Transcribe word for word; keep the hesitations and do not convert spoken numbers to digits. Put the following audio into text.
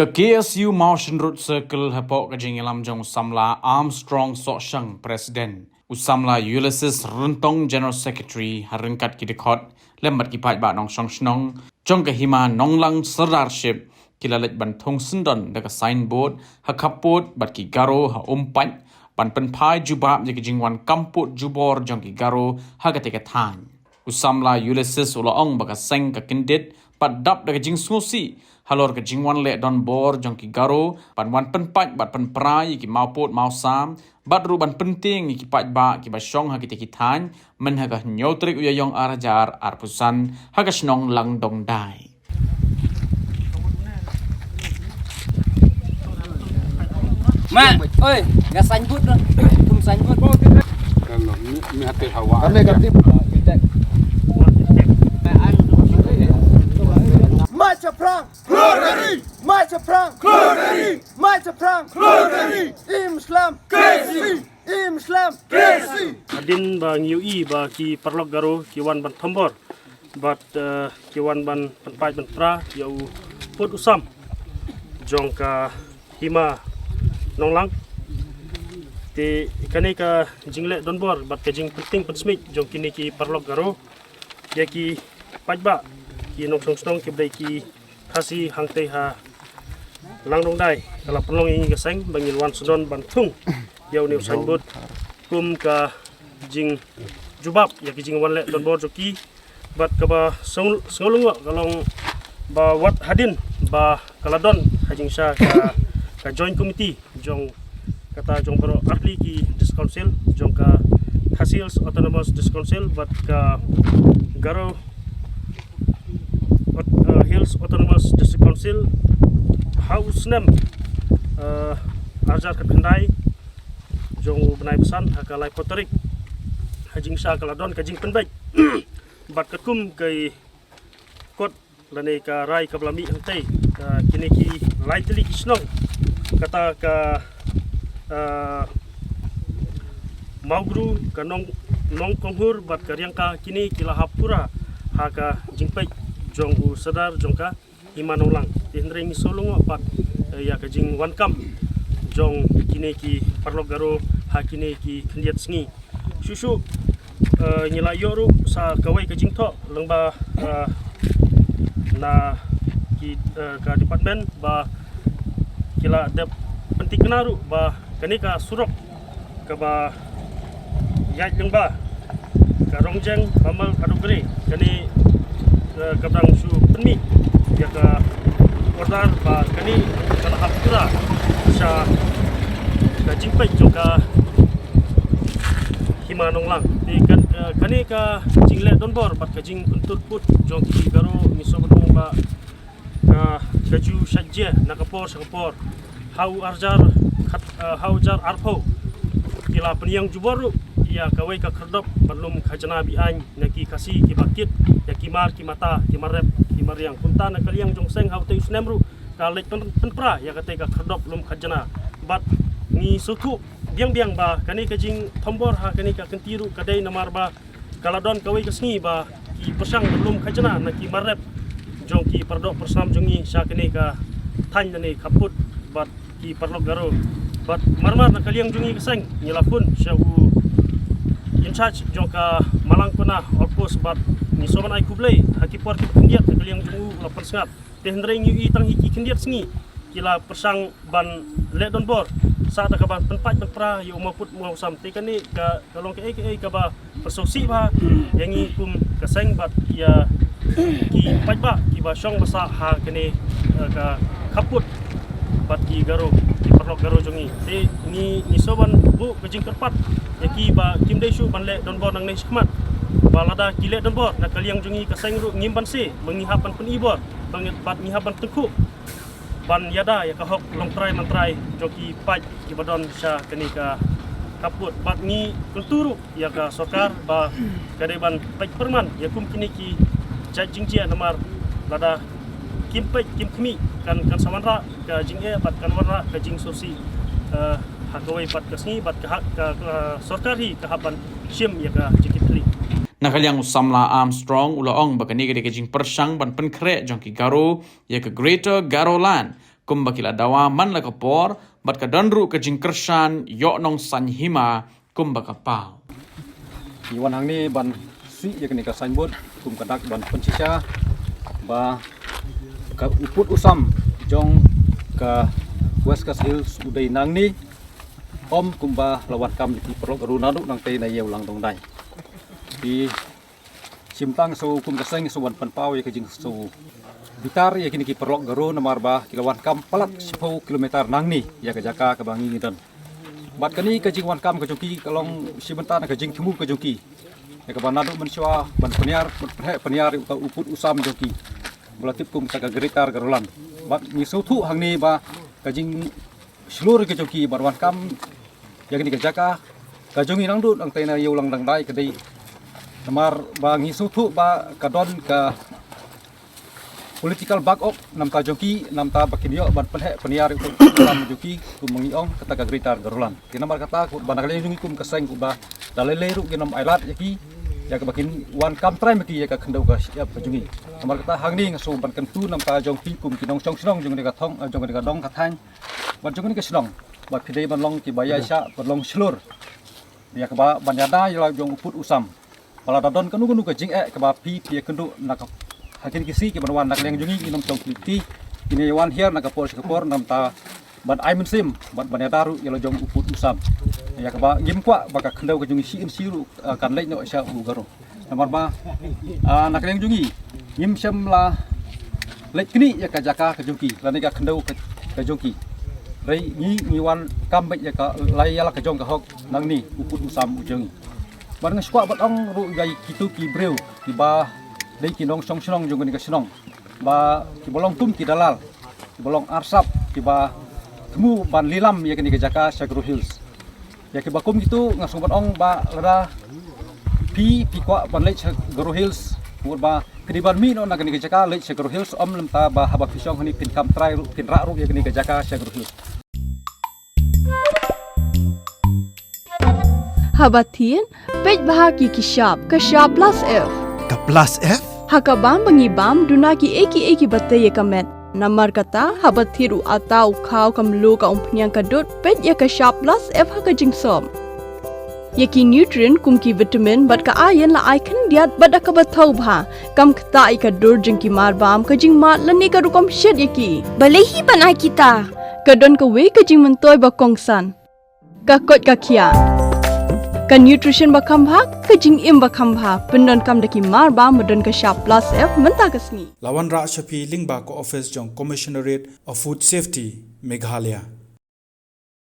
Ka K S U Mawshynrut Circle hapoh ka jingïalam jong u samla Armstrong Sohshang, President, u samla Ulysses Ryntong, General Secretary, ha ryngkat ki dkhot lem bad ki paidbah nongshong shnong jong ka Hima Nonglang Sirdarship, ki la leit ban thung syndon da ka signboard ha khappud bad ki Garo ha Umpait, ban pynphai jubab ïa ka jingwan kampud jubor jong ki Garo ha katei ka thaiñ. U samla Ulysses u la ong ba ka seng ka kyndit bad dap da ka jingsngewsih halor ka jingwan leh donbor jong ki Garo ban wan pynpait bad pynpra ïa ki mawpud mawsam, bad ruh ban pyntieng ïa ki paidbah kiba shong ha kitei ki thaiñ myn ha ka hynñiew tarik u Ïaïong ar hajar arphew san ha ka shnong Langdongdai. Ma, oi, ga signboard tu. Kum signboard. Kan mi mi hati hawa. Kami kami. Mai Chaprang. Klorari. Mai Chaprang. Klorari. Mai Chaprang. Klorari. Im Islam. K S I. Im Islam. K S I. Hadien ba ngi ïohi ba ki paralok Garo ki wan ban thombor bad, eh, ki wan ban pynpait pynpra ïa u pud u sam jong ka Hima Nonglang. Te kane ka jingleh donbor bad ka jingpyntieng pynsmit jong kine ki paralok Garo ïa ki paidbah, ki nongshong shnong kiba dei ki Khasi hangtei ha Langdongdai ka la pynlong ïa ngi ka seng ba ngin wan sdang ban thung ïa une u signboard kum ka jingjubab ïa ki jingwan leh donbor jong ki. Bad kaba sngewlyngngoh ka long ba wat hadien ba ka la don ha jingshisha ka, ka joint committee jong kata jong baroh artylli ki district council jong ka Khasi Hills Autonomous District Council bad ka Garo Aut-, uh, Hills Autonomous District Council ha u snem, uh, ar hajar khatkhyndai jong u bnai ba san ha ka laiphew tarik ha jingshisha ka la don ka jingpynbeit bad katkum ka kot lane ka rai kaba la mih hangtei, ah, kine ki lai tylli ki shnong kata ka, ah, Mawgru, ka Nong, Nongkonghur bad ka Riangka, kine ki la hap pura ha ka jingpeit jong u Sordar jong ka Hima Nonglang. Te hynrei ngi sngewlyngngoh pat, eh, ïa ka jingwan kam jong kine ki paralok Garo ha kine ki khyndiat sngi. Shuh shuh, eh, ngi la ïoh ruh sa kawei ka jingthoh lyngba, eh, na ki, eh, ka department ba ki la dep pyntikna ruh ba kane ka surok kaba ïaid lyngba ka Rongjeng Bamar Adogre, kane, eh, ka dang shu pynmih ïa ka order ba kane ka la hap pura sha ka jingpeit jong ka Hima Nonglang. Te kan, eh, kane ka jingleh donbor bad ka jingpyntur pud jong ki Garo ngi sngewbha ba ka, ka ju shah jia na ka por sha ka por. Ha u ar hajar khat, eh, ha u ar hajar arphew ki la pynïeng jubor ruh ïa kawei ka khyrdop ban lum khajna be-aiñ na ki Khasi kiba kit ïa ki mar ki mata, ki mar rep, ki mar riang. Kumta na ka liang jong seng ha utei u snem ruh ka leit pyn-, pynpra ïa katei ka khyrdop lum khajna. Bad ngi sngewthuh biang biang ba kane ka jingthombor ha kane ka kynti ruh ka dei namar ba ka la don kawei ka sngi ba ki pyrshang ban lum khajna na ki mar rep jong ki pardoh parsnam jong ngi sha kane ka thaiñ lane khappud bad ki paralok Garo. Bad mar mar na ka liang jong ngi ka seng ngi la phone sha u in charge jong ka Malangkona outpost bad ngi sngewbha ban ai khublei ha ki por ki khyndiat na ka liang jong u la pynsngat. Te hynrei ngi ïohi tang hi ki khyndiat sngi ki la pyrshang ban leh donbor sa da kaba pynpait pynpra ïa u mawpud mawsam. Te kane ka, ka long kaei kaei kaba pynsngewsih bha ïa ngi kum ka seng bad ïa ki paidbah kiba shong ba sah ha kane, eh, ka khappud bad ki Garo, ki paralok Garo jong ngi. Te ngi, ngi sngewbha ban buh ka jingkyrpad ïa ki ba kim dei shuh ban leh donbor nangne shakhmat. Ba lada ki leh donbor na ka liang jong ngi ka seng ruh ngim banse ba ngi hap ban pyni bor, ba ngi, bad ngi hap ban tyngkhuh ban ïada ïa ka hok longtrai mantrai jong ki paid kiba don sha kane ka khappud. Bad ngi kyntu ruh ïa ka sorkar ba ka dei ban peit pyrman ïa kum kine ki jait jingjia namar lada kim peit kim khmih kan, kan sa wanrah ka jingeh bad kan wanrah ka jingsngewsih, eh, ha kawei pat ka sngi bad ka ha, ka, ka sorkar hi ka hap ban shim ïa ka jingkitkhlieh. Na ka liang u samla Armstrong u la ong ba kane ka dei ka jingpyrshang ban pynkhreh jong ki Garo ïa ka Greater Garoland Kumba ki la dawa man la ka por, bad ka don ruh ka jingkyrshan ïoh nongsan hima kumba ka paw. Ngi wan hangne ban sui ïa kane ka signboard kum ka dak ban pynshisha ba ka u pud u sam jong ka West Khasi Hills u dei nangne, ym kumba la wan kam ïa ki paralok Garo naduh nangtei na ïew lang dong dai. Ki shim tang shu kum ka seng shu wan pynpaw ïa ka jingshu bitar ïa kine ki paralok Garo namar ba ki la wan kam palat shiphew kilometer nangne ïa ka jaka kaba ngi ngi don. Bad kane ka jingwan kam ka jong ki ka long shi bynta na ka jingthmu ka jong ki ïa kaba naduh mynshuwa ban pynïar, ban pynheh pynïar ïa uta u pud u sam jong ki ba la tip kum ka Greater Garoland. Bad ngi sngewthuh hangne ba ka jing shlur ka jong ki ban wan kam ïa kane ka jaka ka jong ngi nangduh nangtei na ïew lang dang dai ka dei namar ba ngi sngewthuh ba ka don ka political back up namta jong ki, namta ba kin ïoh ban pynheh pynïar ïa u pud u sam jong ki kum ma ngi ong kata ka Greater Garoland. Te namar kata kumba na ka liang jong ngi kum ka seng kumba da lei lei ruh ngin ym ailad ïa ki ïa kaba kin wan kam trai ma ki ïa ka khyndew ka shyiap ka jong ngi. Namar kata hangne nga shu ban kyntu namta jong phi kum ki nongshong shnong jong kane ka thong, eh, jong kane ka dong ka thaiñ bad jong kane ka shnong ba phi dei ban long kiba ïaishah ban long shlur ïa kaba ban ïada ïa la jong u pud u sam. Ba lada don kano kano ka jingeh kaba phi phi ïakynduh na ka ha kine ki sngi kiban wan na ka liang jong ngi, ngin ym shong khlem ti, ngin ïa wan hiar na ka por sha ka por namta ban ai mynsiem bad ban ïada ruh ïa la jong u pud u sam ïa kaba ngim kwah ba ka khyndew ka jong ngi shi in shi ruh, ah, kan leit noh sha u Garo. Namar ba, ah, na ka liang jong ngi ngim shym la leit knieh ïa ka jaka ka jong ki lane ka khyndew ka, ka jong ki. Hynrei ngi ngi wan kam beit ïa ka, la ïa la ka jong ka hok nangne u pud u sam u jong ngi. Bad nga shu kwah ban ong ruh ïa kito ki briew kiba dei ki nongshong shnong jong kane ka shnong ba kiba long kum ki dalal, kiba long arsap, kiba thmu ban lilam ïa kane ka jaka sha Garo Hills. Ïa kiba kum kito nga shu ban ong ba lada phi phi kwah ban leit sha Garo Hills, mut ba phi dei ban mih noh na kane ka jaka leit sha Garo Hills, ym lymta ba haba phi shong hangne phin kam trai ruh, phin rah ruh ïa kane ka jaka sha Garo Hills. Haba thied, peit bha ki ki shap, ka shap plus F. Ka plus F? Ha ka bam ba ngi bam, duna kiei kiei kiba tei ïa ka met. Namar kata, haba thied u atta, u khaw, ka mluh, ka umphniang, ka dud, peit ïa ka shap plus F ha ka jingsop. Ïa ki nutrient kum ki vitamin bad ka iron la ai khyndiat bad da kaba thaw bha. Kam ktah ïa ka dur jong ki mar bam, ka jingmad lane ka rukom shet ïa ki. Balei hi ban ai kita? Ka don kawei ka jingmyntoi ba kongsan. Ka koit ka khiah. Ka nutrition ba kham bha, ka jingim ba kham bha. Pyndonkam da ki mar bam ba don ka shap plus F mynta ka sngi. La wanrah sha phi lyngba ka office jong Commissionerate of Food Safety, Meghalaya.